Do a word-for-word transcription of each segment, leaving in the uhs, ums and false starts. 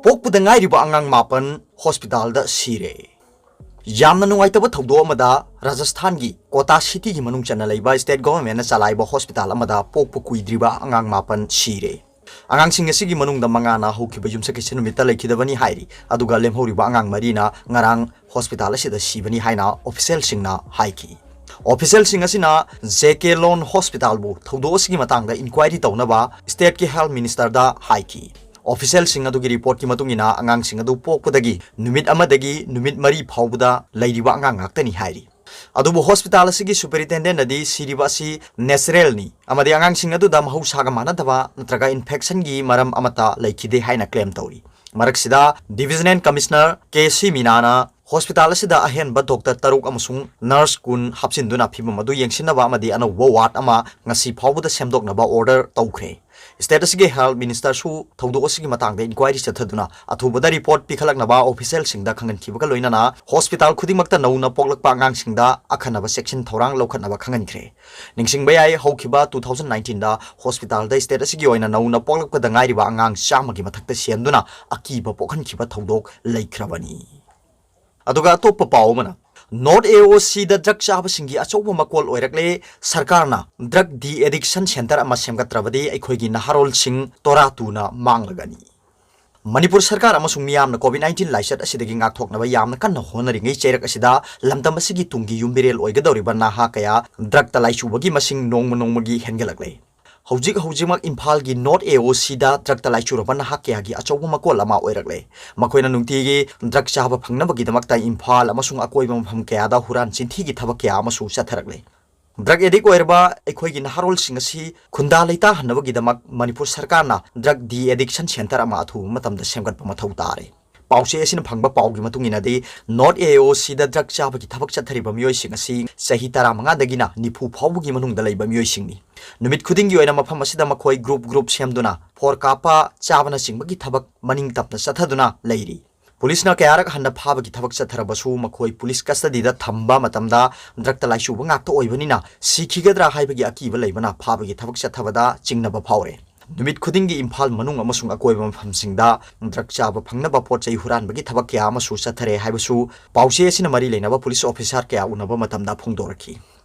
ꯄꯣꯛꯄꯗ ꯉꯥꯏꯔꯤꯕ ꯑꯉꯥꯡ ꯃꯥꯄꯟ ꯍꯣꯁꯄꯤꯇꯥꯜꯗ ꯁꯤꯔꯦ꯫ ꯌꯥꯝꯅ ꯅꯨꯡꯉꯥꯏꯇꯕ ꯊꯧꯗꯣꯛ ꯑꯃꯗ ꯔꯥꯖꯁꯊꯥꯟꯒꯤ ꯀꯣꯇꯥ ꯁꯤꯇꯤꯒꯤ ꯃꯅꯨꯡ ꯆꯟꯅ ꯂꯩꯕ ꯁ꯭ꯇꯦꯠ ꯒꯣꯚꯔꯟꯃꯦꯟꯠꯅ ꯆꯂꯥꯏꯕ ꯍꯣꯁꯄꯤꯇꯥꯜ ꯑꯃꯗ ꯄꯣꯛꯄ ꯀꯨꯏꯗ꯭ꯔꯤꯕ ꯑꯉꯥꯡ ꯃꯥꯄꯟ ꯁꯤꯔꯦ꯫ ꯑꯉꯥꯡꯁꯤꯡ ꯑꯁꯤꯒꯤ ꯃꯅꯨꯡꯗ ꯃꯉꯥꯅ ꯍꯧꯈꯤꯕ ꯌꯨꯝꯁꯀꯩꯁ ꯅꯨꯃꯤꯠꯇ ꯂꯩꯈꯤꯗꯕꯅꯤ ꯍꯥꯏꯔꯤ, ꯑꯗꯨꯒ ꯂꯦꯝꯍꯧꯔꯤꯕ ꯑꯉꯥꯡ ꯃꯔꯤꯅ ꯉꯔꯥꯡ ꯍꯣꯁꯄꯤꯇꯥꯜ ꯑꯁꯤꯗ ꯁꯤꯕꯅꯤ ꯍꯥꯏꯅ ꯑꯣꯐꯤꯁꯤꯌꯦꯜꯁꯤꯡꯅ ꯍꯥꯏꯈꯤ꯫ ꯑꯣꯐꯤꯁꯤꯌꯦꯜꯁꯤꯡ ꯑꯁꯤꯅ ꯖꯦ ꯀꯦ ꯂꯣꯟ ꯍꯣꯁꯄꯤꯇꯥꯜꯕꯨ ꯊꯧꯗꯣꯛ ꯑꯁꯤꯒꯤ ꯃꯇꯥꯡꯗ ꯏꯟꯀ꯭ꯋꯥꯏꯔꯤ ꯇꯧꯅꯕ ꯁ꯭ꯇꯦꯠꯀꯤ ꯍꯦꯜꯊ ꯃꯤꯅꯤꯁꯇꯔꯗ ꯍꯥꯏꯈꯤ꯫ ꯑꯣꯐꯤꯁꯤꯌꯦꯜꯁꯤꯡ ꯑꯗꯨꯒꯤ ꯔꯤꯄꯣꯔꯠꯀꯤ ꯃꯇꯨꯡ ꯏꯟꯅ, ꯑꯉꯥꯡꯁꯤꯡ ꯑꯗꯨ ꯄꯣꯛꯄꯗꯒꯤ ꯅꯨꯃꯤꯠ ꯑꯃꯗꯒꯤ ꯅꯨꯃꯤꯠ ꯃꯔꯤ ꯐꯥꯎꯕꯗ ꯂꯩꯔꯤꯕ ꯑꯉꯥꯡ ꯉꯥꯛꯇꯅꯤ ꯍꯥꯏꯔꯤ꯫ ꯑꯗꯨꯕꯨ ꯍꯣꯁꯄꯤꯇꯥꯜ ꯑꯁꯤꯒꯤ ꯁꯨꯄꯔꯤꯟꯇꯦꯟꯗꯦꯟꯠꯅꯗꯤ ꯁꯤꯔꯤꯕ ꯑꯁꯤ ꯅꯦꯆꯔꯦꯜꯅꯤ ꯑꯃꯗꯤ ꯑꯉꯥꯡꯁꯤꯡ ꯑꯗꯨꯗ ꯃꯍꯧꯁꯥꯒ ꯃꯥꯟꯅꯗꯕ ꯅꯠꯇ꯭ꯔꯒ ꯏꯟꯐꯦꯛꯁꯟꯒꯤ ꯃꯔꯝ ꯑꯃꯠꯇ ꯂꯩꯈꯤꯗꯦ ꯍꯥꯏꯅ ꯀ꯭ꯂꯦꯝ ꯇꯧꯔꯤ꯫ ꯃꯔꯛꯁꯤꯗ, divisional commissioner K C ꯃꯤꯅꯥꯅ hospital ꯑꯁꯤꯗ ꯑꯍꯦꯟꯕ ꯗꯣꯛꯇꯔ ꯇꯔꯨꯛ ꯑꯃꯁꯨꯡ ꯅꯔꯁ ꯀꯨꯟ ꯍꯥꯞꯆꯤꯟꯗꯨꯅ ꯐꯤꯕꯝ ꯑꯗꯨ ꯌꯦꯡꯁꯤꯟꯅꯕ ꯑꯃꯗꯤ ꯑꯅꯧꯕ ꯋꯥꯔꯗ ꯑꯃ ꯉꯁꯤ ꯐꯥꯎꯕꯗ ꯁꯦꯝꯗꯣꯛꯅꯕ ꯑꯣꯔꯗꯔ ꯇꯧꯈ꯭ꯔꯦ꯫ ꯁ꯭ꯇꯦꯠ ꯑꯁꯤꯒꯤ ꯍꯦꯜꯊ ꯃꯤꯅꯤꯁꯇꯔꯁꯨ ꯊꯧꯗꯣꯛ ꯑꯁꯤꯒꯤ ꯃꯇꯥꯡꯗ ꯏꯟꯀ꯭ꯋꯥꯏꯔꯤ ꯆꯠꯊꯗꯨꯅ ꯑꯊꯨꯕꯗ ꯔꯤꯄꯣꯔꯠ ꯄꯤꯈꯠꯂꯛꯅꯕ ꯑꯣꯐꯤꯁꯤꯌꯦꯜꯁꯤꯡꯗ ꯈꯪꯍꯟꯈꯤꯕꯒ ꯂꯣꯏꯅꯅ ꯍꯣꯁꯄꯤꯇꯥꯜ ꯈꯨꯗꯤꯡꯃꯛꯇ ꯅꯧꯅ ꯄꯣꯛꯂꯛꯄ ꯑꯉꯥꯡꯁꯤꯡꯗ ꯑꯈꯟꯅꯕ ꯆꯦꯛꯁꯤꯟ ꯊꯧꯔꯥꯡ ꯂꯧꯈꯠꯅꯕ ꯈꯪꯍꯟꯈ꯭ꯔꯦ꯫ ꯅꯤꯡꯁꯤꯡꯕ ꯌꯥꯏ, ꯍꯧꯈꯤꯕ ꯇꯨ ꯊꯥꯎꯖꯟ ꯅꯥꯏꯟꯇꯤꯟꯗ ꯍꯣꯁꯄꯤꯇꯥꯜꯗ ꯁ꯭ꯇꯦꯠ ꯑꯁꯤꯒꯤ ꯑꯣꯏꯅ ꯅꯧꯅ ꯄꯣꯛꯂꯛꯄꯗ ꯉꯥꯏꯔꯤꯕ ꯑꯉꯥꯡ ꯆꯥꯝꯃꯒꯤ ꯃꯊꯛꯇ ꯁꯤꯍꯟꯗꯨꯅ ꯑꯀꯤꯕ ꯄꯣꯛꯍꯟꯈꯤꯕ ꯊꯧꯗꯣꯛ ꯂꯩꯈ꯭ꯔꯕꯅꯤ꯫ ꯑꯗꯨꯒ ꯑꯇꯣꯞꯄ ꯄꯥꯎ ꯑꯃꯅ, ꯅꯣꯔꯠ ꯑꯦ ꯑꯣ ꯁꯤꯗ ꯗ꯭ꯔꯒ ꯆꯥꯕꯁꯤꯡꯒꯤ ꯑꯆꯧꯕ ꯃꯀꯣꯜ ꯑꯣꯏꯔꯛꯂꯦ꯫ ꯁꯔꯀꯥꯔꯅ ꯗ꯭ꯔꯒ ꯗꯤ ꯑꯦꯗꯤꯛꯁꯟ ꯁꯦꯟꯇꯔ ꯑꯃ ꯁꯦꯝꯒꯠꯇ꯭ꯔꯕꯗꯤ ꯑꯩꯈꯣꯏꯒꯤ ꯅꯍꯥꯔꯣꯜꯁꯤꯡ ꯇꯣꯔꯥ ꯇꯨꯅ ꯃꯥꯡꯂꯒꯅꯤ꯫ ꯃꯅꯤꯄꯨꯔ ꯁꯔꯀꯥꯔ ꯑꯃꯁꯨꯡ ꯃꯤꯌꯥꯝꯅ ꯀꯣꯚꯤꯗ ꯅꯥꯏꯟꯇꯤꯟ ꯂꯥꯏꯆꯠ ꯑꯁꯤꯗꯒꯤ ꯉꯥꯛꯊꯣꯛꯅꯕ ꯌꯥꯝꯅ ꯀꯟꯅ ꯍꯣꯠꯅꯔꯤꯉꯩ ꯆꯩꯔꯛ ꯑꯁꯤꯗ ꯂꯝꯗꯝ ꯑꯁꯤꯒꯤ ꯇꯨꯡꯒꯤ ꯌꯨꯝꯕꯤꯔꯦꯜ ꯑꯣꯏꯒꯗꯧꯔꯤꯕ ꯅꯍꯥ ꯀꯌꯥ ꯗ꯭ꯔꯒꯇ ꯂꯥꯏꯆꯨꯕꯒꯤ ꯃꯁꯤꯡ ꯅꯣꯡꯃ ꯅꯣꯡꯃꯒꯤ ꯍꯦꯟꯒꯠꯂꯛꯂꯦ꯫ ꯍꯧꯖꯤꯛ ꯍꯧꯖꯤꯛꯃꯛ ꯏꯝꯐꯥꯜꯒꯤ ꯅꯣꯔꯠ ꯑꯦ ꯑꯣ ꯁꯤꯗ ꯗ꯭ꯔꯒꯇ ꯂꯥꯏꯆꯨꯔꯕ ꯅꯍꯥ ꯀꯌꯥꯒꯤ ꯑꯆꯧꯕ ꯃꯀꯣꯜ ꯑꯃ ꯑꯣꯏꯔꯛꯂꯦ꯫ ꯃꯈꯣꯏꯅ ꯅꯨꯡꯇꯤꯒꯤ ꯗ꯭ꯔꯒ ꯆꯥꯕ ꯐꯪꯅꯕꯒꯤꯗꯃꯛꯇ ꯏꯝꯐꯥꯜ ꯑꯃꯁꯨꯡ ꯑꯀꯣꯏꯕ ꯃꯐꯝ ꯀꯌꯥꯗ ꯍꯨꯔꯥꯟ ꯆꯤꯟꯊꯤꯒꯤ ꯊꯕꯛ ꯀꯌꯥ ꯑꯃꯁꯨ ꯆꯠꯊꯔꯛꯂꯦ꯫ ꯗ꯭ꯔꯒ ꯑꯦꯗꯤꯛ ꯑꯣꯏꯔꯕ ꯑꯩꯈꯣꯏꯒꯤ ꯅꯍꯥꯔꯣꯜꯁꯤꯡ ꯑꯁꯤ ꯈꯨꯟꯗꯥ ꯂꯩꯇꯥꯍꯟꯅꯕꯒꯤꯗꯃꯛ ꯃꯅꯤꯄꯨꯔ ꯁꯔꯀꯥꯔꯅ ꯗ꯭ꯔꯒ ꯗꯤ ꯑꯦꯗꯤꯛꯁꯟ ꯁꯦꯟꯇꯔ ꯑꯃ ꯑꯊꯨꯕ ꯃꯇꯝꯗ ꯁꯦꯝꯒꯠꯄ ꯃꯊꯧ ꯇꯥꯔꯦ꯫ ꯄꯥꯎꯆꯦ ꯑꯁꯤꯅ ꯐꯪꯕ ꯄꯥꯎꯒꯤ ꯃꯇꯨꯡ ꯏꯟꯅꯗꯤ, ꯅꯣꯔꯠ ꯑꯦ ꯑꯣ ꯁꯤꯗ ꯗ꯭ꯔꯒ ꯆꯥꯕꯒꯤ ꯊꯕꯛ ꯆꯠꯊꯔꯤꯕ ꯃꯤꯑꯣꯏꯁꯤꯡ ꯑꯁꯤ ꯆꯍꯤ ꯇꯔꯥꯃꯉꯥꯗꯒꯤꯅ ꯅꯤꯐꯨ ꯐꯥꯎꯕꯒꯤ ꯃꯅꯨꯡꯗ ꯂꯩꯕ ꯃꯤꯑꯣꯏꯁꯤꯡꯅꯤ꯫ ꯅꯨꯃꯤꯠ ꯈꯨꯗꯤꯡꯒꯤ ꯑꯣꯏꯅ ꯃꯐꯝ ꯑꯁꯤꯗ ꯃꯈꯣꯏ ꯒ꯭ꯔꯨꯞ ꯒ꯭ꯔꯨꯞ ꯁꯦꯝꯗꯨꯅ ꯐꯣꯔ ꯀꯥꯞꯄ, ꯆꯥꯕꯅꯆꯤꯡꯕꯒꯤ ꯊꯕꯛ ꯃꯅꯤꯡ ꯇꯝꯅ ꯆꯠꯊꯗꯨꯅ ꯂꯩꯔꯤ꯫ ꯄꯨꯂꯤꯁꯅ ꯀꯌꯥꯔꯛ ꯍꯟꯅ ꯐꯥꯕꯒꯤ ꯊꯕꯛ ꯆꯠꯊꯔꯕꯁꯨ, ꯃꯈꯣꯏ ꯄꯨꯂꯤꯁ ꯀꯁꯇꯗꯤꯗ ꯊꯝꯕ ꯃꯇꯝꯗ ꯗ꯭ꯔꯒꯇ ꯂꯥꯏꯆꯨꯕ ꯉꯥꯛꯇ ꯑꯣꯏꯕꯅꯤꯅ, ꯁꯤꯈꯤꯒꯗ꯭ꯔꯥ ꯍꯥꯏꯕꯒꯤ ꯑꯀꯤꯕ ꯂꯩꯕꯅ ꯐꯥꯕꯒꯤ ꯊꯕꯛ ꯆꯠꯊꯕꯗ ꯆꯤꯡꯅꯕ ꯐꯥꯎꯔꯦ꯫ ꯅꯨꯃꯤꯠ ꯈꯨꯗꯤꯡꯒꯤ ꯏꯝꯐꯥꯜ ꯃꯅꯨꯡ ꯑꯃꯁꯨꯡ ꯑꯀꯣꯏꯕ ꯃꯐꯝꯁꯤꯡꯗ ꯗ꯭ꯔꯒ ꯆꯥꯕ ꯐꯪꯅꯕ ꯄꯣꯠ ꯆꯩ ꯍꯨꯔꯥꯟꯕꯒꯤ ꯊꯕꯛ ꯀꯌꯥ ꯑꯃꯁꯨ ꯆꯠꯊꯔꯦ ꯍꯥꯏꯕꯁꯨ ꯄꯥꯎꯆꯦ ꯑꯁꯤꯅ ꯃꯔꯤ ꯂꯩꯅꯕ ꯄꯨꯂꯤꯁ ꯑꯣꯐꯤꯁꯥꯔ ꯀꯌꯥ ꯎꯅꯕ ꯃꯇꯝꯗ ꯐꯣꯡꯗꯣꯔꯛꯈꯤ꯫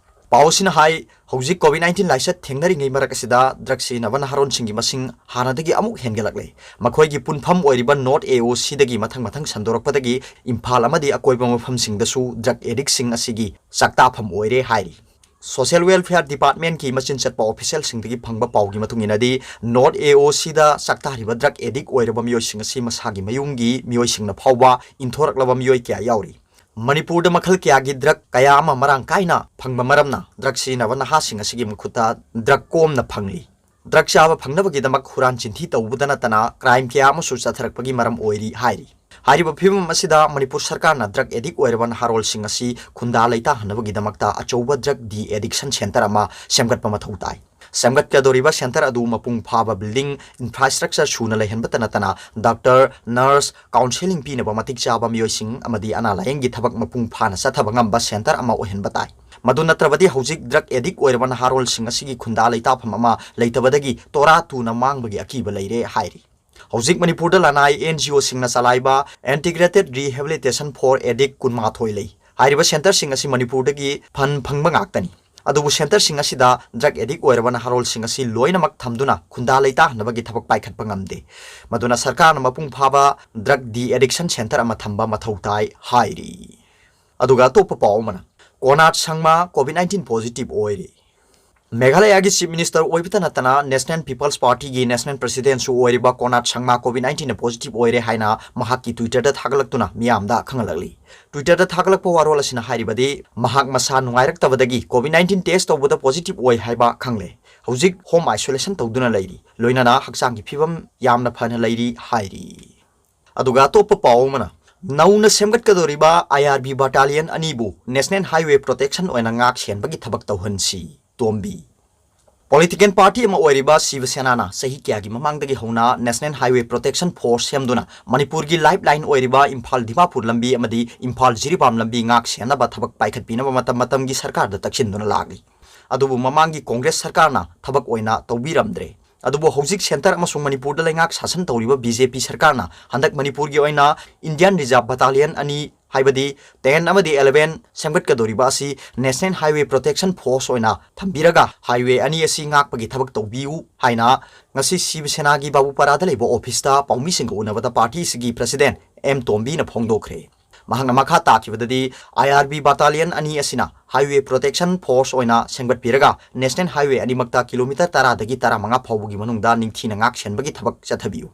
ꯄꯥꯎ ꯑꯁꯤꯅ ꯍꯥꯏ, ꯍꯧꯖꯤꯛ ꯀꯣꯚꯤꯗ ꯅꯥꯏꯟꯇꯤꯟ ꯂꯥꯏꯆꯠ ꯊꯦꯡꯅꯔꯤꯉꯩ ꯃꯔꯛ ꯑꯁꯤꯗ ꯗ꯭ꯔꯒ ꯁꯤꯖꯤꯟꯅꯕ ꯅꯍꯥꯔꯣꯟꯁꯤꯡꯒꯤ ꯃꯁꯤꯡ ꯍꯥꯟꯅꯗꯒꯤ ꯑꯃꯨꯛ ꯍꯦꯟꯒꯠꯂꯛꯂꯦ꯫ ꯃꯈꯣꯏꯒꯤ ꯄꯨꯟꯐꯝ ꯑꯣꯏꯔꯤꯕ ꯅꯣꯔꯠ ꯑꯦ ꯑꯣ ꯁꯤꯗꯒꯤ ꯃꯊꯪ ꯃꯊꯪ ꯁꯟꯗꯣꯔꯛꯄꯗꯒꯤ ꯏꯝꯐꯥꯜ ꯑꯃꯗꯤ ꯑꯀꯣꯏꯕ ꯃꯐꯝꯁꯤꯡꯗꯁꯨ ꯗ꯭ꯔꯒ ꯑꯦꯗꯤꯛꯁꯤꯡ ꯑꯁꯤꯒꯤ ꯆꯥꯛꯇꯥꯐꯝ ꯑꯣꯏꯔꯦ ꯍꯥꯏꯔꯤ꯫ ꯁꯣꯁꯤꯌꯦꯜ ꯋꯦꯜꯐꯤꯌꯔ ꯗꯤꯄꯥꯔꯠꯃꯦꯟꯠꯀꯤ ꯃꯆꯤꯟ ꯆꯠꯄ ꯑꯣꯐꯤꯁꯤꯌꯦꯜꯁꯤꯡꯗꯒꯤ ꯐꯪꯕ ꯄꯥꯎꯒꯤ ꯃꯇꯨꯡ ꯏꯟꯅꯗꯤ, ꯅꯣꯔꯠ ꯑꯦ ꯑꯣ ꯁꯤꯗ ꯆꯥꯛꯇꯥꯔꯤꯕ ꯗ꯭ꯔꯒ ꯑꯦꯗꯤꯛ ꯑꯣꯏꯔꯕ ꯃꯤꯑꯣꯏꯁꯤꯡ ꯑꯁꯤ ꯃꯁꯥꯒꯤ ꯃꯌꯨꯝꯒꯤ ꯃꯤꯑꯣꯏꯁꯤꯡꯅ ꯐꯥꯎꯕ ꯏꯟꯊꯣꯔꯛꯂꯕ ꯃꯤꯑꯣꯏ ꯀꯌꯥ ꯌꯥꯎꯔꯤ꯫ ꯃꯅꯤꯄꯨꯔꯗ ꯃꯈꯜ ꯀꯌꯥꯒꯤ ꯗ꯭ꯔꯒ ꯀꯌꯥ ꯑꯃ ꯃꯔꯥꯡ ꯀꯥꯏꯅ ꯐꯪꯕ ꯃꯔꯝꯅ ꯗ꯭ꯔꯒ ꯁꯤꯖꯤꯟꯅꯕ ꯅꯍꯥꯁꯤꯡ ꯑꯁꯤꯒꯤ ꯃꯈꯨꯠꯇ ꯗ꯭ꯔꯒ ꯀꯣꯝꯅ ꯐꯪꯂꯤ꯫ ꯗ꯭ꯔꯒ ꯆꯥꯕ ꯐꯪꯅꯕꯒꯤꯗꯃꯛ ꯍꯨꯔꯥꯟ ꯆꯤꯟꯊꯤ ꯇꯧꯕꯗ ꯅꯠꯇꯅ ꯀ꯭ꯔꯥꯏꯝ ꯀꯌꯥ ꯑꯃꯁꯨ ꯆꯠꯊꯔꯛꯄꯒꯤ ꯃꯔꯝ ꯑꯣꯏꯔꯤ ꯍꯥꯏꯔꯤ꯫ ꯍꯥꯏꯔꯤꯕ ꯐꯤꯕꯝ ꯑꯁꯤꯗ ꯃꯅꯤꯄꯨꯔ ꯁꯔꯀꯥꯔꯅ ꯗ꯭ꯔꯒ ꯑꯦꯗꯤꯛ ꯑꯣꯏꯔꯕ ꯅꯍꯥꯔꯣꯜꯁꯤꯡ ꯑꯁꯤ ꯈꯨꯟꯗꯥ ꯂꯩꯇꯥꯍꯟꯅꯕꯒꯤꯗꯃꯛꯇ ꯑꯆꯧꯕ ꯗ꯭ꯔꯒ ꯗꯤ ꯑꯦꯗꯤꯛꯁꯟ ꯁꯦꯟꯇꯔ ꯑꯃ ꯁꯦꯝꯒꯠꯄ ꯃꯊꯧ ꯇꯥꯏ꯫ ꯁꯦꯝꯒꯠꯀꯗꯧꯔꯤꯕ ꯁꯦꯟꯇꯔ ꯑꯗꯨ ꯃꯄꯨꯡ ꯐꯥꯕ ꯕꯤꯜꯗꯤꯡ, ꯏꯟꯐ꯭ꯔꯥꯁ꯭ꯇ꯭ꯔꯛꯆꯔ ꯁꯨꯅ ꯂꯩꯍꯟꯕꯇ ꯅꯠꯇꯅ ꯗꯥꯛꯇꯔ, ꯅꯔꯁ, ꯀꯥꯎꯟꯁꯦꯂꯤꯡ ꯄꯤꯅꯕ ꯃꯇꯤꯛ ꯆꯥꯕ ꯃꯤꯑꯣꯏꯁꯤꯡ ꯑꯃꯗꯤ ꯑꯅꯥ ꯂꯥꯌꯦꯡꯒꯤ ꯊꯕꯛ ꯃꯄꯨꯡ ꯐꯥꯅ ꯆꯠꯊꯕ ꯉꯝꯕ ꯁꯦꯟꯇꯔ ꯑꯃ ꯑꯣꯏꯍꯟꯕ ꯇꯥꯏ꯫ ꯃꯗꯨ ꯅꯠꯇ꯭ꯔꯕꯗꯤ ꯍꯧꯖꯤꯛ ꯗ꯭ꯔꯒ ꯑꯦꯗꯤꯛ ꯑꯣꯏꯔꯕ ꯅꯍꯥꯔꯣꯜꯁꯤꯡ ꯑꯁꯤꯒꯤ ꯈꯨꯟꯗꯥ ꯂꯩꯇꯥꯐꯝ ꯑꯃ ꯂꯩꯇꯕꯗꯒꯤ ꯇꯣꯔꯥ ꯇꯨꯅ ꯃꯥꯡꯕꯒꯤ ꯑꯀꯤꯕ ꯂꯩꯔꯦ ꯍꯥꯏꯔꯤ꯫ ꯍꯧꯖꯤꯛ ꯃꯅꯤꯄꯨꯔꯗ ꯂꯅꯥꯏ ꯑꯦꯟ ꯖꯤ ꯑꯣꯁꯤꯡꯅ ꯆꯂꯥꯏꯕ Integrated Rehabilitation for Addict ꯀꯨꯟꯃꯥꯊꯣꯏ ꯂꯩ꯫ ꯍꯥꯏꯔꯤꯕ ꯁꯦꯟꯇꯔꯁꯤꯡ ꯑꯁꯤ ꯃꯅꯤꯄꯨꯔꯗꯒꯤ ꯐꯟ ꯐꯪꯕ ꯉꯥꯛꯇꯅꯤ꯫ ꯑꯗꯨꯕꯨ ꯁꯦꯟꯇꯔꯁꯤꯡ ꯑꯁꯤꯗ ꯗ꯭ꯔꯒ ꯑꯦꯗꯤꯛ ꯑꯣꯏꯔꯕ ꯅꯍꯥꯔꯣꯜꯁꯤꯡ ꯑꯁꯤ ꯂꯣꯏꯅꯃꯛ ꯊꯝꯗꯨꯅ ꯈꯨꯟꯗꯥ ꯂꯩꯇꯥꯍꯟꯅꯕꯒꯤ ꯊꯕꯛ ꯄꯥꯏꯈꯠꯄ ꯉꯝꯗꯦ꯫ ꯃꯗꯨꯅ ꯁꯔꯀꯥꯔꯅ ꯃꯄꯨꯡ ꯐꯥꯕ ꯗ꯭ꯔꯒ ꯗꯤ ꯑꯦꯗꯤꯛꯁꯟ ꯁꯦꯟꯇꯔ ꯑꯃ ꯊꯝꯕ ꯃꯊꯧ ꯇꯥꯏ ꯍꯥꯏꯔꯤ꯫ ꯑꯗꯨꯒ ꯑꯇꯣꯞꯄ ꯄꯥꯎ ꯑꯃꯅ, ꯀꯣꯅꯥꯔꯗ ꯁꯪꯃꯥ ꯀꯣꯚꯤꯗ ꯅꯥꯏꯟꯇꯤꯟ ꯄꯣꯖꯤꯇꯤꯚ ꯑꯣꯏꯔꯦ꯫ ꯃꯦꯘꯥꯂꯌꯥꯒꯤ ꯆꯤꯐ ꯃꯤꯅꯤꯁꯇꯔ ꯑꯣꯏꯕꯇ ꯅꯠꯇꯅ ꯅꯦꯁꯅꯦꯜ ꯄꯤꯄꯜꯁ ꯄꯥꯔꯇꯤꯒꯤ ꯅꯦꯁꯅꯦꯜ ꯄ꯭ꯔꯦꯁꯤꯗꯦꯟꯠꯁꯨ ꯑꯣꯏꯔꯤꯕ ꯀꯣꯅꯥꯔꯗ ꯁꯪꯃꯥ ꯀꯣꯚꯤꯗ ꯅꯥꯏꯟꯇꯤꯟꯅ ꯄꯣꯖꯤꯇꯤꯚ ꯑꯣꯏꯔꯦ ꯍꯥꯏꯅ ꯃꯍꯥꯛꯀꯤ ꯇ꯭ꯋꯤꯇꯔꯗ ꯊꯥꯒꯠꯂꯛꯇꯨꯅ ꯃꯤꯌꯥꯝꯗ ꯈꯪꯍꯜꯂꯛꯂꯤ꯫ ꯇ꯭ꯋꯤꯇꯔꯗ ꯊꯥꯒꯠꯂꯛꯄ ꯋꯥꯔꯣꯜ ꯑꯁꯤꯅ ꯍꯥꯏꯔꯤꯕꯗꯤ, ꯃꯍꯥꯛ ꯃꯁꯥ ꯅꯨꯡꯉꯥꯏꯔꯛꯇꯕꯗꯒꯤ ꯀꯣꯚꯤꯗ ꯅꯥꯏꯟꯇꯤꯟ ꯇꯦꯁ ꯇꯧꯕꯗ ꯄꯣꯖꯤꯇꯤꯚ ꯑꯣꯏ ꯍꯥꯏꯕ ꯈꯪꯂꯦ꯫ ꯍꯧꯖꯤꯛ ꯍꯣꯝ ꯑꯥꯏꯁꯣꯂꯦꯁꯟ ꯇꯧꯗꯨꯅ ꯂꯩꯔꯤ, ꯂꯣꯏꯅꯅ ꯍꯛꯆꯥꯡꯒꯤ ꯐꯤꯕꯝ ꯌꯥꯝꯅ ꯐꯅ ꯂꯩꯔꯤ ꯍꯥꯏꯔꯤ꯫ ꯑꯗꯨꯒ ꯑꯇꯣꯞꯄ ꯄꯥꯎ ꯑꯃꯅ, ꯅꯧꯅ ꯁꯦꯝꯒꯠꯀꯗꯧꯔꯤꯕ ꯑꯥꯏ ꯑꯥꯔ ꯕꯤ ꯕꯠꯇꯥꯂꯤꯌꯟ ꯑꯅꯤꯕꯨ ꯅꯦꯁꯅꯦꯜ ꯍꯥꯏꯋꯦ ꯄ꯭ꯔꯣꯇꯦꯛꯁꯟ ꯑꯣꯏꯅ ꯉꯥꯛ ꯁꯦꯟꯕꯒꯤ ꯊꯕꯛ ꯇꯧꯍꯟꯁꯤ꯫ ꯇꯣꯝꯕꯤ꯫ ꯄꯣꯂꯤꯇꯤꯀꯦꯜ ꯄꯥꯔꯇꯤ ꯑꯃ ꯑꯣꯏꯔꯤꯕ ꯁꯤꯕ ꯁꯦꯅꯥꯅ ꯆꯍꯤ ꯀꯌꯥꯒꯤ ꯃꯃꯥꯡꯗꯒꯤ ꯍꯧꯅ ꯅꯦꯁꯅꯦꯜ ꯍꯥꯏꯋꯦ ꯄ꯭ꯔꯣꯇꯦꯛꯁꯟ ꯐꯣꯔꯁ ꯁꯦꯝꯗꯨꯅ ꯃꯅꯤꯄꯨꯔꯒꯤ ꯂꯥꯏꯐ ꯂꯥꯏꯟ ꯑꯣꯏꯔꯤꯕ ꯏꯝꯐꯥꯜ ꯗꯤꯃꯥꯄꯨꯔ ꯂꯝꯕꯤ ꯑꯃꯗꯤ ꯏꯝꯐꯥꯜ ꯖꯤꯔꯤꯕꯥꯝ ꯂꯝꯕꯤ ꯉꯥꯛ ꯁꯦꯟꯅꯕ ꯊꯕꯛ ꯄꯥꯏꯈꯠꯄꯤꯅꯕ ꯃꯇꯝ ꯃꯇꯝꯒꯤ ꯁꯔꯀꯥꯔꯗ ꯇꯛꯁꯤꯟꯗꯨꯅ ꯂꯥꯛꯂꯤ꯫ ꯑꯗꯨꯕꯨ ꯃꯃꯥꯡꯒꯤ ꯀꯣꯡꯒ꯭ꯔꯦꯁ ꯁꯔꯀꯥꯔꯅ ꯊꯕꯛ ꯑꯣꯏꯅ ꯇꯧꯕꯤꯔꯝꯗ꯭ꯔꯦ꯫ ꯑꯗꯨꯕꯨ ꯍꯧꯖꯤꯛ centre ꯑꯃꯁꯨꯡ ꯃꯅꯤꯄꯨꯔꯗ ꯂꯩꯉꯥꯛ ꯁꯥꯁꯟ ꯇꯧꯔꯤꯕ BJP ꯁꯔꯀꯥꯔꯅ ꯍꯟꯗꯛ ꯃꯅꯤꯄꯨꯔꯒꯤ ꯑꯣꯏꯅ Indian Reserve Battalion ꯑꯅꯤ, ꯍꯥꯏꯕꯗꯤ ten ꯑꯃꯗꯤ eleven ꯁꯦꯝꯒꯠꯀꯗꯧꯔꯤꯕ ꯑꯁꯤ National Highway Protection Force ꯑꯣꯏꯅ ꯊꯝꯕꯤꯔꯒ highway ꯑꯅꯤ ꯑꯁꯤ ꯉꯥꯛꯄꯒꯤ ꯊꯕꯛ ꯇꯧꯕꯤꯌꯨ ꯍꯥꯏꯅ ꯉꯁꯤ ꯁꯤꯕ ꯁꯦꯅꯥꯒꯤ ꯕꯥꯕꯨꯄꯥꯔꯥꯗ ꯂꯩꯕ officeꯇ ꯄꯥꯎꯃꯤꯁꯤꯡꯒ ꯎꯅꯕꯗ party ꯑꯁꯤꯒꯤ president M ꯇꯣꯝꯕꯤꯅ ꯐꯣꯡꯗꯣꯛꯈ꯭ꯔꯦ꯫ ꯃꯍꯥꯛꯅ ꯃꯈꯥ ꯇꯥꯈꯤꯕꯗꯗꯤ, IRB battalion ꯑꯅꯤ ꯑꯁꯤꯅ Highway Protection Force ꯑꯣꯏꯅ ꯁꯦꯝꯒꯠꯄꯤꯔꯒ National Highway ꯑꯅꯤꯃꯛꯇ kilometre ꯇꯔꯥꯗꯒꯤ ꯇꯔꯥꯃꯉꯥ ꯐꯥꯎꯕꯒꯤ ꯃꯅꯨꯡꯗ ꯅꯤꯡꯊꯤꯅ ꯉꯥꯛ ꯁꯦꯟꯕꯒꯤ ꯊꯕꯛ ꯆꯠꯊꯕꯤꯌꯨ꯫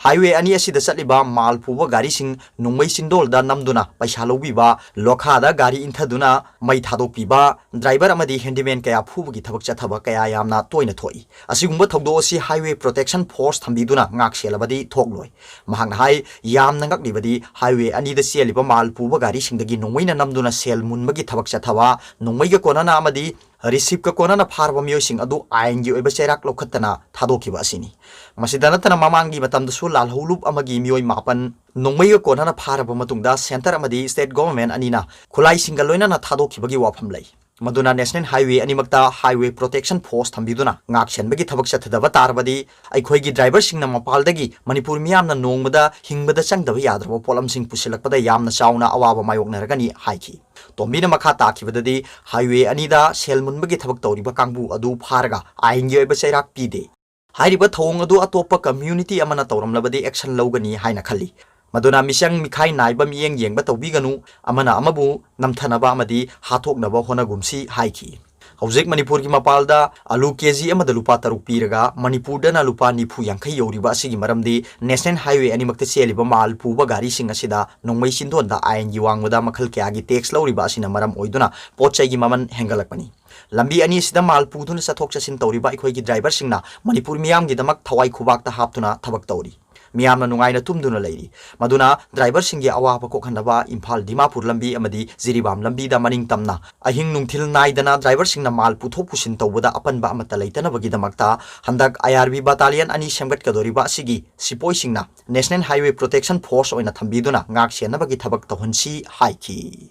Highway ꯑꯅꯤ ꯑꯁꯤꯗ ꯆꯠꯂꯤꯕ ꯃꯥꯜ ꯄꯨꯕ ꯒꯥꯔꯤꯁꯤꯡ ꯅꯣꯡꯃꯩ ꯆꯤꯟꯗꯣꯜꯗ ꯅꯝꯗꯨꯅ ꯄꯩꯁꯥ ꯂꯧꯕꯤꯕ, ꯂꯣꯈꯥꯗ ꯒꯥꯔꯤ ꯏꯟꯊꯗꯨꯅ ꯃꯩ ꯊꯥꯗꯣꯛꯄꯤꯕ, driver ꯑꯃꯗꯤ handyman ꯀꯌꯥ ꯐꯨꯕꯒꯤ ꯊꯕꯛ ꯆꯠꯊꯕ ꯀꯌꯥ ꯌꯥꯝꯅ ꯇꯣꯏꯅ ꯊꯣꯛꯏ꯫ ꯑꯁꯤꯒꯨꯝꯕ ꯊꯧꯗꯣꯛ ꯑꯁꯤ Highway Protection Force ꯊꯝꯕꯤꯗꯨꯅ ꯉꯥꯛ ꯁꯦꯜꯂꯕꯗꯤ ꯊꯣꯛꯂꯣꯏ꯫ ꯃꯍꯥꯛꯅ ꯍꯥꯏ, ꯌꯥꯝꯅ ꯉꯛꯂꯤꯕꯗꯤ highway ꯑꯅꯤꯗ ꯆꯦꯜꯂꯤꯕ ꯃꯥꯜ ꯄꯨꯕ ꯒꯥꯔꯤꯁꯤꯡꯗꯒꯤ ꯅꯣꯡꯃꯩꯅ ꯅꯝꯗꯨꯅ ꯁꯦꯜ ꯃꯨꯟꯕꯒꯤ ꯊꯕꯛ ꯆꯠꯊꯕ, ꯅꯣꯡꯃꯩꯒ ꯀꯣꯟꯅꯅ ꯑꯃꯗꯤ receipt ꯀ ꯀꯣꯟꯅꯅ ꯐꯥꯔꯕ ꯃꯤꯑꯣꯏꯁꯤꯡ ꯑꯗꯨ ꯑꯥꯏꯟꯒꯤ ꯑꯣꯏꯕ ꯆꯩꯔꯥꯛ ꯂꯧꯈꯠꯇꯅ ꯊꯥꯗꯣꯛꯈꯤꯕ ꯑꯁꯤꯅꯤ꯫ ꯃꯁꯤꯗ ꯅꯠꯇꯅ ꯃꯃꯥꯡꯒꯤ ꯃꯇꯝꯗꯁꯨ ꯂꯥꯜꯍꯧꯂꯨꯞ ꯑꯃꯒꯤ ꯃꯤꯑꯣꯏ ꯃꯥꯄꯟ ꯅꯣꯡꯃꯩꯒ ꯀꯣꯟꯅꯅ ꯐꯥꯔꯕ ꯃꯇꯨꯡꯗ centre ꯑꯃꯗꯤ state government ꯑꯅꯤꯅ ꯈꯨꯠꯂꯥꯏꯁꯤꯡꯒ ꯂꯣꯏꯅꯅ ꯊꯥꯗꯣꯛꯈꯤꯕꯒꯤ ꯋꯥꯐꯝ ꯂꯩ꯫ ꯃꯗꯨꯅ National Highway ꯑꯅꯤꯃꯛꯇ Highway Protection Force ꯊꯝꯕꯤꯗꯨꯅ ꯉꯥꯛ ꯁꯦꯟꯕꯒꯤ ꯊꯕꯛ ꯆꯠꯊꯗꯕ ꯇꯥꯔꯕꯗꯤ ꯑꯩꯈꯣꯏꯒꯤ driver ꯁꯤꯡꯅ ꯃꯄꯥꯟꯗꯒꯤ ꯃꯅꯤꯄꯨꯔ ꯃꯤꯌꯥꯝꯅ ꯅꯣꯡꯃꯗ ꯍꯤꯡꯕꯗ ꯆꯪꯗꯕ ꯌꯥꯗ꯭ꯔꯕ ꯄꯣꯠꯂꯝꯁꯤꯡ ꯄꯨꯁꯤꯜꯂꯛꯄꯗ ꯌꯥꯝꯅ ꯆꯥꯎꯅ ꯑꯋꯥꯕ ꯃꯥꯌꯣꯛꯅꯔꯒꯅꯤ ꯍꯥꯏꯈꯤ꯫ ꯇꯣꯝꯕꯤꯅ ꯃꯈꯥ ꯇꯥꯈꯤꯕꯗꯗꯤ, highway ꯑꯅꯤꯗ ꯁꯦꯜ ꯃꯨꯟꯕꯒꯤ ꯊꯕꯛ ꯇꯧꯔꯤꯕ ꯀꯥꯡꯕꯨ ꯑꯗꯨ ꯐꯥꯔꯒ ꯑꯥꯏꯟꯒꯤ ꯑꯣꯏꯕ ꯆꯩꯔꯥꯛ ꯄꯤꯗꯦ꯫ ꯍꯥꯏꯔꯤꯕ ꯊꯧꯑꯣꯡ ꯑꯗꯨ ꯑꯇꯣꯞꯄ community ꯑꯃꯅ ꯇꯧꯔꯝꯂꯕꯗꯤ action ꯂꯧꯒꯅꯤ ꯍꯥꯏꯅ ꯈꯜꯂꯤ꯫ ꯃꯗꯨꯅ ꯃꯤꯆꯪ ꯃꯤꯈꯥꯏ ꯅꯥꯏꯕ ꯃꯤꯠꯌꯦꯡ ꯌꯦꯡꯕ ꯇꯧꯕꯤꯒꯅꯨ, ꯑꯃꯅ ꯑꯃꯕꯨ ꯅꯝꯊꯅꯕ ꯑꯃꯗꯤ ꯍꯥꯠꯇꯣꯛꯅꯕ ꯍꯣꯠꯅꯒꯨꯝꯁꯤ ꯍꯥꯏꯈꯤ꯫ ꯍꯧꯖꯤꯛ ꯃꯅꯤꯄꯨꯔꯒꯤ ꯃꯄꯥꯜꯗ ꯑꯂꯨ KG ꯑꯃꯗ ꯂꯨꯄꯥ ꯇꯔꯨꯛ ꯄꯤꯔꯒ ꯃꯅꯤꯄꯨꯔꯗꯅ ꯂꯨꯄꯥ ꯅꯤꯐꯨ ꯌꯥꯡꯈꯩ ꯌꯧꯔꯤꯕ ꯑꯁꯤꯒꯤ ꯃꯔꯝꯗꯤ National Highway ꯑꯅꯤꯃꯛꯇ ꯆꯦꯜꯂꯤꯕ ꯃꯥꯜ ꯄꯨꯕ ꯒꯥꯔꯤꯁꯤꯡ ꯑꯁꯤꯗ ꯅꯣꯡꯃꯩ ꯆꯤꯟꯗꯣꯟꯗ ꯑꯥꯏꯟꯒꯤ ꯋꯥꯡꯃꯗ ꯃꯈꯜ ꯀꯌꯥꯒꯤ tax ꯂꯧꯔꯤꯕ ꯑꯁꯤꯅ ꯃꯔꯝ ꯑꯣꯏꯗꯨꯅ ꯄꯣꯠ ꯆꯩꯒꯤ ꯃꯃꯜ ꯍꯦꯟꯒꯠꯂꯛꯄꯅꯤ꯫ ꯂꯝꯕꯤ ꯑꯅꯤ ꯑꯁꯤꯗ ꯃꯥꯜ ꯄꯨꯗꯨꯅ ꯆꯠꯊꯣꯛ ꯆꯠꯁꯤꯟ ꯇꯧꯔꯤꯕ ꯑꯩꯈꯣꯏꯒꯤ driver ꯁꯤꯡꯅ ꯃꯅꯤꯄꯨꯔ ꯃꯤꯌꯥꯝꯒꯤꯗꯃꯛ ꯊꯋꯥꯏ ꯈꯨꯕꯥꯛꯇ ꯍꯥꯞꯇꯨꯅ ꯊꯕꯛ ꯇꯧꯔꯤ꯫ ꯃꯤꯌꯥꯝꯅ ꯅꯨꯡꯉꯥꯏꯅ ꯇꯨꯝꯗꯨꯅ ꯂꯩꯔꯤ꯫ ꯃꯗꯨꯅ driver ꯁꯤꯡꯒꯤ ꯑꯋꯥꯕ ꯀꯣꯛꯍꯟꯅꯕ ꯏꯝꯐꯥꯜ ꯗꯤꯃꯥꯄꯨꯔ ꯂꯝꯕꯤ ꯑꯃꯗꯤ ꯖꯤꯔꯤꯕꯥꯝ ꯂꯝꯕꯤꯗ ꯃꯅꯤꯡ ꯇꯝꯅ ꯑꯍꯤꯡ ꯅꯨꯡꯊꯤꯜ ꯅꯥꯏꯗꯅ driver ꯁꯤꯡꯅ ꯃꯥꯜ ꯄꯨꯊꯣꯛ ꯄꯨꯁꯤꯟ ꯇꯧꯕꯗ ꯑꯄꯟꯕ ꯑꯃꯠꯇ ꯂꯩꯇꯅꯕꯒꯤꯗꯃꯛꯇ ꯍꯟꯗꯛ IRB battalion ꯑꯅꯤ ꯁꯦꯝꯒꯠꯀꯗꯧꯔꯤꯕ ꯑꯁꯤꯒꯤ ꯁꯤꯄꯣꯏꯁꯤꯡꯅ National Highway Protection Force ꯑꯣꯏꯅ ꯊꯝꯕꯤꯗꯨꯅ ꯉꯥꯛ ꯁꯦꯟꯅꯕꯒꯤ ꯊꯕꯛ ꯇꯧꯍꯟꯁꯤ ꯍꯥꯏꯈꯤ꯫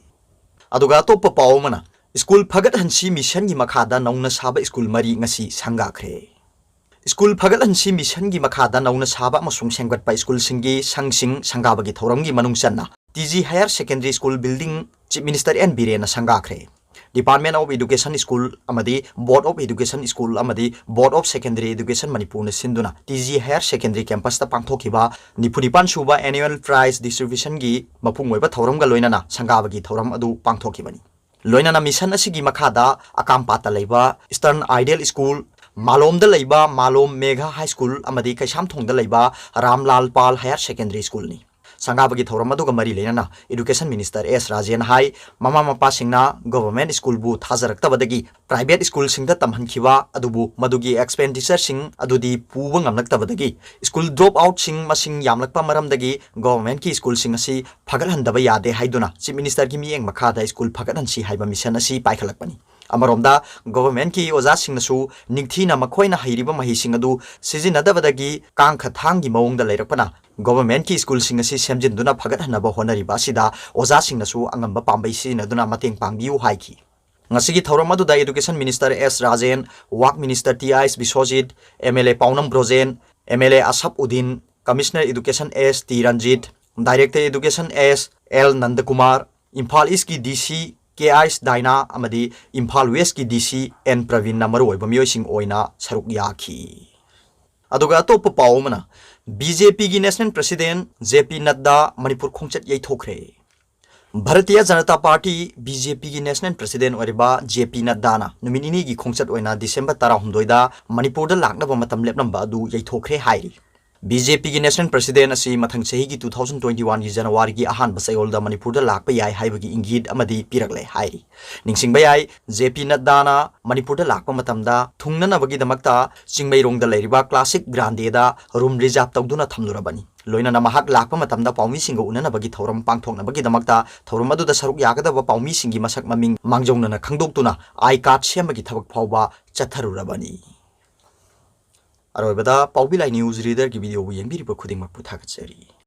ꯑꯗꯨꯒ ꯑꯇꯣꯞꯄ ꯄꯥꯎ ꯑꯃꯅ, ꯁ꯭ꯀꯨꯜ ꯐꯒꯠꯍꯟꯁꯤ ꯃꯤꯁꯟꯒꯤ ꯃꯈꯥꯗ ꯅꯧꯅ ꯁꯥꯕ ꯁ꯭ꯀꯨꯜ ꯃꯔꯤ ꯉꯁꯤ ꯁꯪꯒꯥꯈ꯭ꯔꯦ꯫ ꯁ꯭ꯀꯨꯜ ꯐꯒꯠꯍꯟꯁꯤ ꯃꯤꯁꯟꯒꯤ ꯃꯈꯥꯗ ꯅꯧꯅ ꯁꯥꯕ ꯑꯃꯁꯨꯡ ꯁꯦꯝꯒꯠꯄ ꯁ꯭ꯀꯨꯜꯁꯤꯡꯒꯤ ꯁꯪꯁꯤꯡ ꯁꯪꯒꯥꯕꯒꯤ ꯊꯧꯔꯝꯒꯤ ꯃꯅꯨꯡ ꯆꯟꯅ T G Higher Secondary School Building Chief Minister N ꯕꯤꯔꯦꯟꯅ ꯁꯪꯒꯥꯈ꯭ꯔꯦ꯫ Department of Education School ꯑꯃꯗꯤ Board of Education School ꯑꯃꯗꯤ Board of Secondary Education ꯃꯅꯤꯄꯨꯔꯅ ꯁꯤꯟꯗꯨꯅ ꯇꯤ ꯖꯤ Higher Secondary Campusꯇ ꯄꯥꯡꯊꯣꯛꯈꯤꯕ ꯅꯤꯐꯨꯅꯤꯄꯥꯟ ꯁꯨꯕ Annual Prize Distributionꯒꯤ ꯃꯄꯨꯡ ꯑꯣꯏꯕ ꯊꯧꯔꯝꯒ ꯂꯣꯏꯅꯅ ꯁꯪꯒꯥꯕꯒꯤ ꯊꯧꯔꯝ ꯑꯗꯨ ꯄꯥꯡꯊꯣꯛꯈꯤꯕꯅꯤ꯫ ꯂꯣꯏꯅꯅ ꯃꯤꯁꯟ ꯑꯁꯤꯒꯤ ꯃꯈꯥꯗ ꯑꯀꯥꯝꯄꯥꯠꯇ ꯂꯩꯕ Eastern Ideal School, ꯃꯥꯂꯣꯝꯗ ꯂꯩꯕ ꯃꯥꯂꯣꯝ ꯃꯦꯘꯥ High School ꯑꯃꯗꯤ ꯀꯩꯁꯥꯝꯊꯣꯡꯗ ꯂꯩꯕ ꯔꯥꯝꯂꯥꯜ ꯄꯥꯜ Higher Secondary Schoolꯅꯤ꯫ ꯁꯪꯒꯥꯕꯒꯤ ꯊꯧꯔꯝ ꯑꯗꯨꯒ ꯃꯔꯤ ꯂꯩꯅꯅ Education Minister ꯑꯦꯁ ꯔꯥꯖꯦꯟ ꯍꯥꯏ, ꯃꯃꯥ ꯃꯄꯥꯁꯤꯡꯅ government schoolꯕꯨ ꯊꯥꯖꯔꯛꯇꯕꯗꯒꯤ private schoolꯁꯤꯡꯗ ꯇꯝꯍꯟꯈꯤꯕ ꯑꯗꯨꯕꯨ ꯃꯗꯨꯒꯤ expenditureꯁꯤꯡ ꯑꯗꯨꯗꯤ ꯄꯨꯕ ꯉꯝꯂꯛꯇꯕꯗꯒꯤ school drop outꯁꯤꯡ ꯃꯁꯤꯡ ꯌꯥꯝꯂꯛꯄ ꯃꯔꯝꯗꯒꯤ governmentꯀꯤ schoolꯁꯤꯡ ꯑꯁꯤ ꯐꯒꯠꯍꯟꯗꯕ ꯌꯥꯗꯦ ꯍꯥꯏꯗꯨꯅ Chief Ministerꯒꯤ ꯃꯤꯠꯌꯦꯡ ꯃꯈꯥꯗ school ꯐꯒꯠꯍꯟꯁꯤ ꯍꯥꯏꯕ mission ꯑꯁꯤ ꯄꯥꯏꯈꯠꯂꯛꯄꯅꯤ꯫ ꯑꯃꯔꯣꯝꯗ governmentꯀꯤ ꯑꯣꯖꯥꯁꯤꯡꯅꯁꯨ ꯅꯤꯡꯊꯤꯅ ꯃꯈꯣꯏꯅ ꯍꯩꯔꯤꯕ ꯃꯍꯩꯁꯤꯡ ꯑꯗꯨ ꯁꯤꯖꯤꯟꯅꯗꯕꯗꯒꯤ ꯀꯥꯡꯈ ꯊꯥꯡꯒꯤ ꯃꯑꯣꯡꯗ ꯂꯩꯔꯛꯄꯅ governmentꯀꯤ schoolꯁꯤꯡ ꯑꯁꯤ ꯁꯦꯝꯖꯤꯟꯗꯨꯅ ꯐꯒꯠꯍꯟꯅꯕ ꯍꯣꯠꯅꯔꯤꯕ ꯑꯁꯤꯗ ꯑꯣꯖꯥꯁꯤꯡꯅꯁꯨ ꯑꯉꯝꯕ ꯄꯥꯝꯕꯩ ꯁꯤꯖꯤꯟꯅꯗꯨꯅ ꯃꯇꯦꯡ ꯄꯥꯡꯕꯤꯌꯨ ꯍꯥꯏꯈꯤ꯫ ꯉꯁꯤꯒꯤ ꯊꯧꯔꯝ ꯑꯗꯨꯗ Education Minister ꯑꯦꯁ ꯔꯥꯖꯦꯟ, Work Minister ꯇꯤ ꯑꯥꯏ ꯑꯦꯁ Biswajit, MLA ꯄꯥꯎꯅꯝ Brojen, MLA Asaf Uddin, Commissioner Education ꯑꯦꯁ ꯇꯤ ꯔꯟꯖꯤꯠ, Director Education ꯑꯦꯁ ꯑꯦꯜ ꯅꯟꯗꯀꯨꯃꯥꯔ, ꯏꯝꯐꯥꯜ Eastꯀꯤ DC ꯀꯦ ꯑꯥꯏ ꯑꯦꯁ ꯗꯥꯏꯅꯥ ꯑꯃꯗꯤ ꯏꯝꯐꯥꯜ Westꯀꯤ DC ꯑꯦꯟ ꯄ꯭ꯔꯕꯤꯟꯅ ꯃꯔꯨꯑꯣꯏꯕ ꯃꯤꯑꯣꯏꯁꯤꯡ ꯑꯣꯏꯅ ꯁꯔꯨꯛ ꯌꯥꯈꯤ꯫ ꯑꯗꯨꯒ ꯑꯇꯣꯞꯄ ꯄꯥꯎ ꯑꯃꯅ, BJPꯒꯤ National President ꯖꯦ ꯄꯤ ꯅꯗ꯭ꯗꯥ ꯃꯅꯤꯄꯨꯔ ꯈꯣꯡꯆꯠ ꯌꯩꯊꯣꯛꯈ꯭ꯔꯦ꯫ Bharatiya Janata party, BJPꯒꯤ National President ꯑꯣꯏꯔꯤꯕ ꯖꯦ ꯄꯤ ꯅꯗ꯭ꯗꯥꯅ ꯅꯨꯃꯤꯠ ꯅꯤꯅꯤꯒꯤ ꯈꯣꯡꯆꯠ ꯑꯣꯏꯅ December ꯇꯔꯥꯍꯨꯝꯗꯣꯏꯗ ꯃꯅꯤꯄꯨꯔꯗ ꯂꯥꯛꯅꯕ ꯃꯇꯝ ꯂꯦꯞꯂꯝꯕ ꯑꯗꯨ ꯌꯩꯊꯣꯛꯈ꯭ꯔꯦ ꯍꯥꯏꯔꯤ꯫ BJPꯒꯤ National President ꯑꯁꯤ ꯃꯊꯪ ꯆꯍꯤꯒꯤ two thousand twenty oneꯒꯤ Januaryꯒꯤ ꯑꯍꯥꯟꯕ ꯆꯌꯣꯜꯗ ꯃꯅꯤꯄꯨꯔꯗ ꯂꯥꯛꯄ ꯌꯥꯏ ꯍꯥꯏꯕꯒꯤ ꯏꯪꯒꯤꯠ ꯑꯃꯗꯤ ꯄꯤꯔꯛꯂꯦ ꯍꯥꯏꯔꯤ꯫ ꯅꯤꯡꯁꯤꯡꯕ ꯌꯥꯏ, ꯖꯦ ꯄꯤ ꯅꯗ꯭ꯗꯥꯅ ꯃꯅꯤꯄꯨꯔꯗ ꯂꯥꯛꯄ ꯃꯇꯝꯗ ꯊꯨꯡꯅꯅꯕꯒꯤꯗꯃꯛꯇ ꯆꯤꯡꯃꯩꯔꯣꯡꯗ ꯂꯩꯔꯤꯕ Classic Grandeꯗ room reserve ꯇꯧꯗꯨꯅ ꯊꯝꯂꯨꯔꯕꯅꯤ꯫ ꯂꯣꯏꯅꯅ ꯃꯍꯥꯛ ꯂꯥꯛꯄ ꯃꯇꯝꯗ ꯄꯥꯎꯃꯤꯁꯤꯡꯒ ꯎꯅꯅꯕꯒꯤ ꯊꯧꯔꯝ ꯄꯥꯡꯊꯣꯛꯅꯕꯒꯤꯗꯃꯛꯇ ꯊꯧꯔꯝ ꯑꯗꯨꯗ ꯁꯔꯨꯛ ꯌꯥꯒꯗꯕ ꯄꯥꯎꯃꯤꯁꯤꯡꯒꯤ ꯃꯁꯛ ꯃꯃꯤꯡ ꯃꯥꯡꯖꯧꯅꯅ ꯈꯪꯗꯣꯛꯇꯨꯅ I card ꯁꯦꯝꯕꯒꯤ ꯊꯕꯛ ꯐꯥꯎꯕ ꯆꯠꯊꯔꯨꯔꯕꯅꯤ꯫ ꯑꯔꯣꯏꯕꯗ ꯄꯥꯎꯕꯤ ꯂꯥꯏ news readerꯒꯤ videoꯕꯨ ꯌꯦꯡꯕꯤꯔꯤꯕ ꯈꯨꯗꯤꯡꯃꯛꯄꯨ ꯊꯥꯒꯠꯆꯔꯤ꯫